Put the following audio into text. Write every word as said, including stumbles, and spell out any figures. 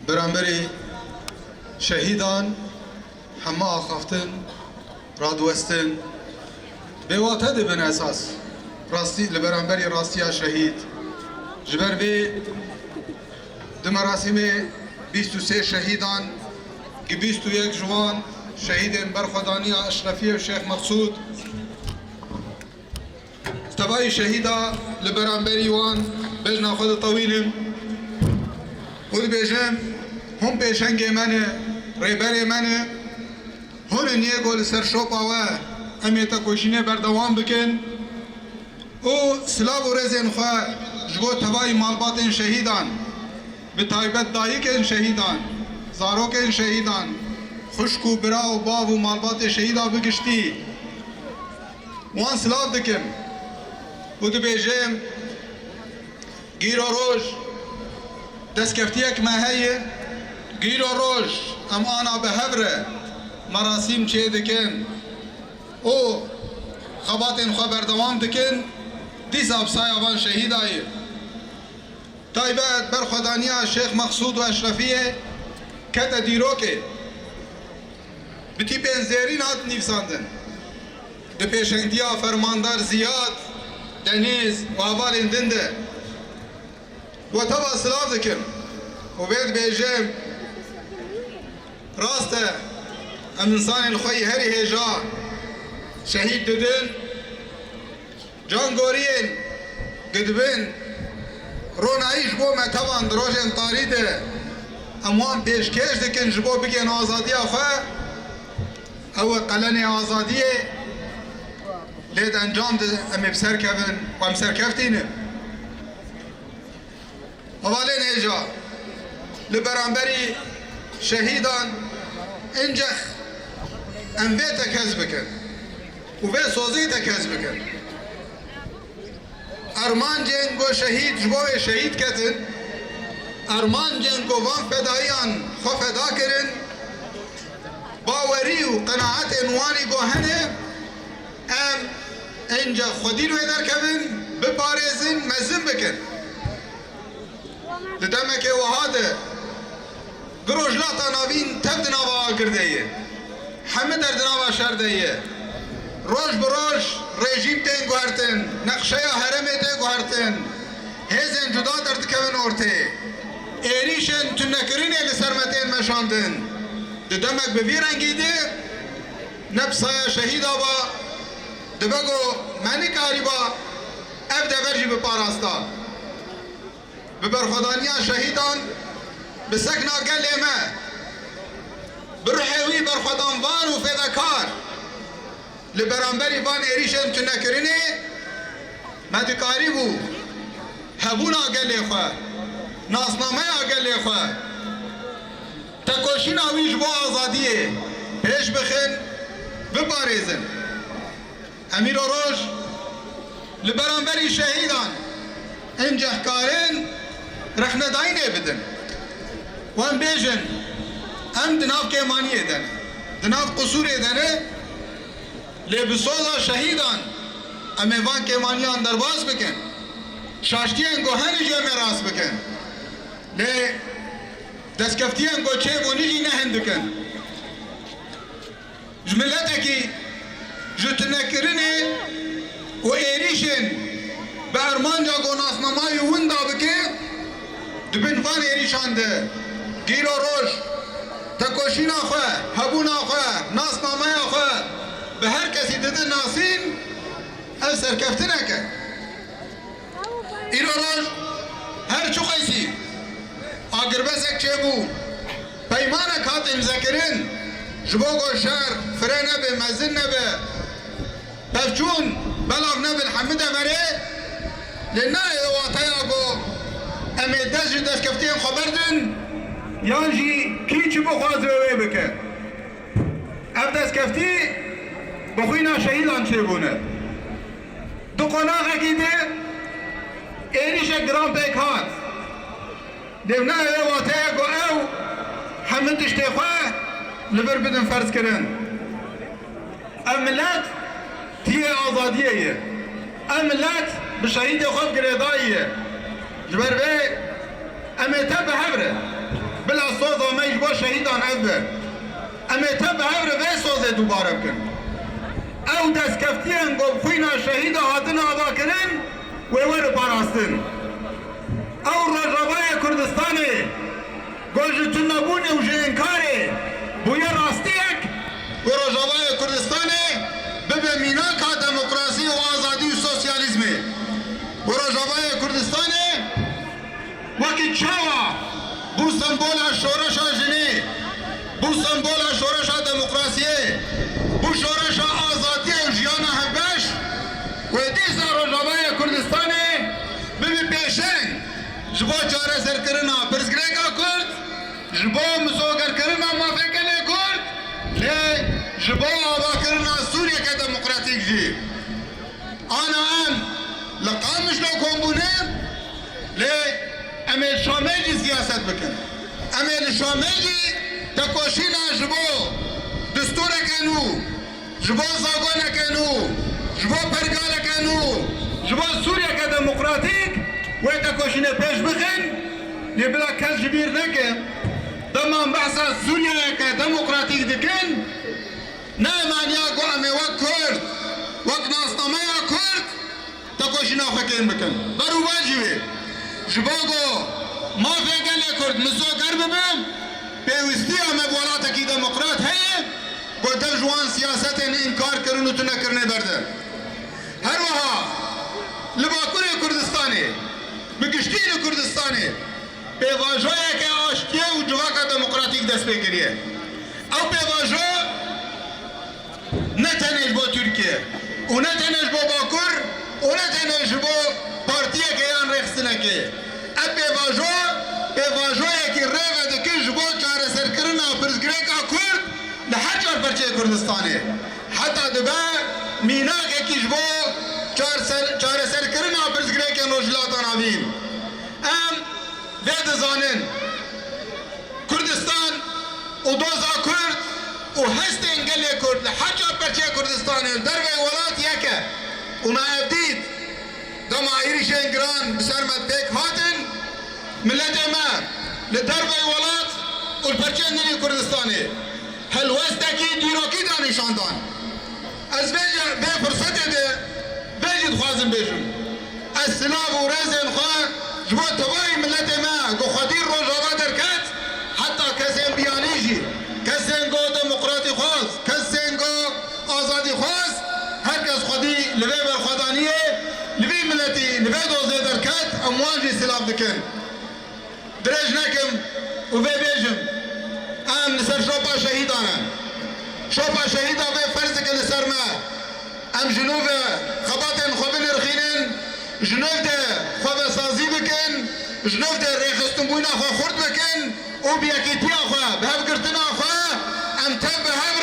Beramberî şehîdan heme axaftin, radiwestin, bêwate dibin esas. Rastî, li beramberî rastiya şehîd. Ji ber vê di merasîmê bîst û sê şehîdan, ki bîst û yek ji wan şehîdên berxwedaniya Eşrefiyê û Şêx Meqsûd, Tevayî şehîda li beramberî wan bejna xwe ditewînim û dibêjim, hûn pêşengê me ne, rêberê me ne, hûn in yê ku li ser şopa we em ê tekoşînê berdewam bikin û silav û rêzên xwe ji bo tevayî malbatên şehîdan, bi taybet dayikên şehîdan, zarokên şehîdan, xwişk û bira û bav û malbatê şehîda bi giştî, wan silav dikim û dibêjim, gîro roj destkeftiyek me heye, gîro roj em ana bi hev re merasîm çêdikin û xebatên xwe berdewam dikin, dîsa bi saya van şehîda ye. Taybet berxwedaniya Şêx Meqsûd û Eşrefiyê kete dîrokê. Bi tîpên zêrîn hat nivîsandin. Di pêşengtiya Fermandar Ziyad, Denîz û hevalên din de. We teva silav dikim û vê dibêjim, rast e, em însanên xwe yî herî hêja şehîd didin. Cangoriyên gidibin ronayî ji bo me tevan di rojên tarî de em wan pêşkêş dikin ji bo bigihên azadiya xwe. Ew e qelenê azadiyê, lê di encam de em ê bi ser kevin û em serkeftî ne. Hevalên hêja, li beramberî şehîdan incex em vê tekez bikin û vê sozê tekez bikin. Armancên ku şehîd ji bo wê şehîd ketin, armancên ku van fedaiyan xwe feda kirin, bawerî û qenaetên wan î ku hene, em incex xwedî li wê derkevin, biparêzin, mezin bikin. Di demekê wiha de di Rojhilata Navîn tev di nava agir de ye. Heme der di nava şer de ye. Roj bi roj rejîm tên guhertin, neqşeya herêmê tê guhertin. Hêzên cuda derdikevin ortê. Êrîşên tunekirinê li ser me tên meşandin. Di demek bi vî rengî de ne bi saya şehîda ba, dibe ku me nikarîba ev dever jî biparasta. Bi berxwedaniya şehîdan, bi sekna gelê me, bi ruhê wî berxwedanvan û fedakar li beramberî van êrîşên tunekirinê me dikarîbû hebûna gelê xwe, nasnameya gelê xwe, tekoşîna wî ji bo azadiyê pêş bixin, biparêzin. Em îro roj li beramberî şehîdan incex karin rexnedayînê bidin. Wan bêjin, em di nav kêmaniyê de ne, di nav qusûrê de ne, lê bi soza şehîdan em ê van kêmaniyan derbas bikin. Şaştiyên ku hene jî em ê rast bikin. Lê destkeftiyên ku çêbûne jî ne hindik in. Ji miletekî ji tunekirinê û êrîşên bi armanca ku nasnamayî winda bike, di bin van êrîşan de gîro roj, tekoşîna xwe, hebûna xwe, nasnameya xwe bi her kesî dide nasîn, ev serkeftinek e. Îro roj her çiqasî agirbesek çêbû, peymanek hat îmzekirin, ji bo ku şer fire nebe, mezin nebe, pevçûn belav nebe li hemî deverê, lê nayê wateya ku em ê dest ji destkeftiyên xwe berdin, yan jî kî çi bixwaze wê bike. Ev destkeftî bi xwîna şehîdan çêbûne. Di qonaxekî de êrîşek giran pêk hat. Lê ne ew ê wateye ku ew hemî tiştê xwe li vir bidin ferzkirin. Ev milet tiyê azadiyê ye. Ev milet bi şehîdê xwe bi girêdayî ye. Ji ber vê em ê tev bi hev re bila Em ê tev bi hev re vê sozê dubare bikin. Ew destkeftiyên ku bi xwîna şehîda hatin avakirin, wê werin parastin. Ew Rojavayê Kurdistanê ku ji tunebûnê û ji înkarê bûye rastiyek, wê Rojavayê Kurdistanê bibe mînaka demokrasî û azadî û sosyalîzmê. Wê Rojavayê Kurdistanê wekî çawa bû sembola şoreşa jinê, bû sembola şoreşa demokrasiyê, bû şoreşa azadiyê û jiyana hevbeş, wê dîsa Rojavayê Kurdistanê bibe pêşeng ji bo çareserkirina pirsgirêka Kurd, ji bo misogerkirina mafê gelê Kurd, lê ji bo avakirina Sûriyeke demokratîk jî. Ana em li Qamişlo kom bûne, lê em ê li Şamê jî siyaset bikin. Em ê li Şamê jî tekoşîna ji bo destûreke nû, ji bo zagoneke nû, ji bo pergaleke nû, ji bo Sûriyeke demokratîk wê tekoşînê pêş bixin. Lê bila kes ji bîr neke, dema em behsa Sûriyeyeke demokratîk dikin, ne maniya ku em ê wek Kurd, wek nasnameya Kurd, tekoşîna xwe kêm bikin. Berû vajî wê, ji bo ku mafê gelê Kurd misoger bibe, pêwîstiya me bi welatekî demokrat heye ku dev ji wan siyasetên înkarkirin û tunekirinê berde. Her wiha li Bakurê Kurdistanê, bi giştî li Kurdistanê, pêvajoyeke aştiyê û civaka demokratîk dest pê kiriye. Ew pêvajo ne tenê ji bo Tirkiye û ne tenê ji bo Bakur û ne tenê ji bo partiyeke yan rêxistinekê. Ev pêvajo, pêvajoyekî rêve dike ji bo çareserkirina pirsgirêka Kurd li her çar perçeyê Kurdistanê. Heta dibe mînakekî ji bo çarser-, çareserkirina pirsgirêkên Rojhilata Navîn. Em vê dizanin. Kurdistan û doza Kurd û hestên gelê Kurd li her çar perçeyê Kurdistanê li derveyî welat yek e. Û me ev dît. Dema êrîşên giran bi ser me pêk hatin, miletê me li derveyî welat û li perçeyên din ê Kurdistanê helwestekî dîrokî da nîşan dan. Ez vê, vê firsetê de vê jî dixwazim bêjim. Ez silav û rêzên xwe ji bo tevayî miletê me ku xwedî Rojava derket, heta kesên biyanî jî, kesên ku demokratî xwaz, kesên ku azadî xwaz, her kes xwedî li vê berxwedaniyê, li vî miletî, li vê dozê derket, em wan jî silav dikin. Dirêj nekim û vê bêjim, em li ser şopa şehîdan in. Şopa şehîda vê ferz dike li ser me. Em ji nû ve xebatên xwe binirxînin, ji nû de xwe vesazî bikin, ji nû de rêxistinbûna xwe xurt bikin û bi yekîtiya xwe, bi hevgirtina xwe em tev bi hev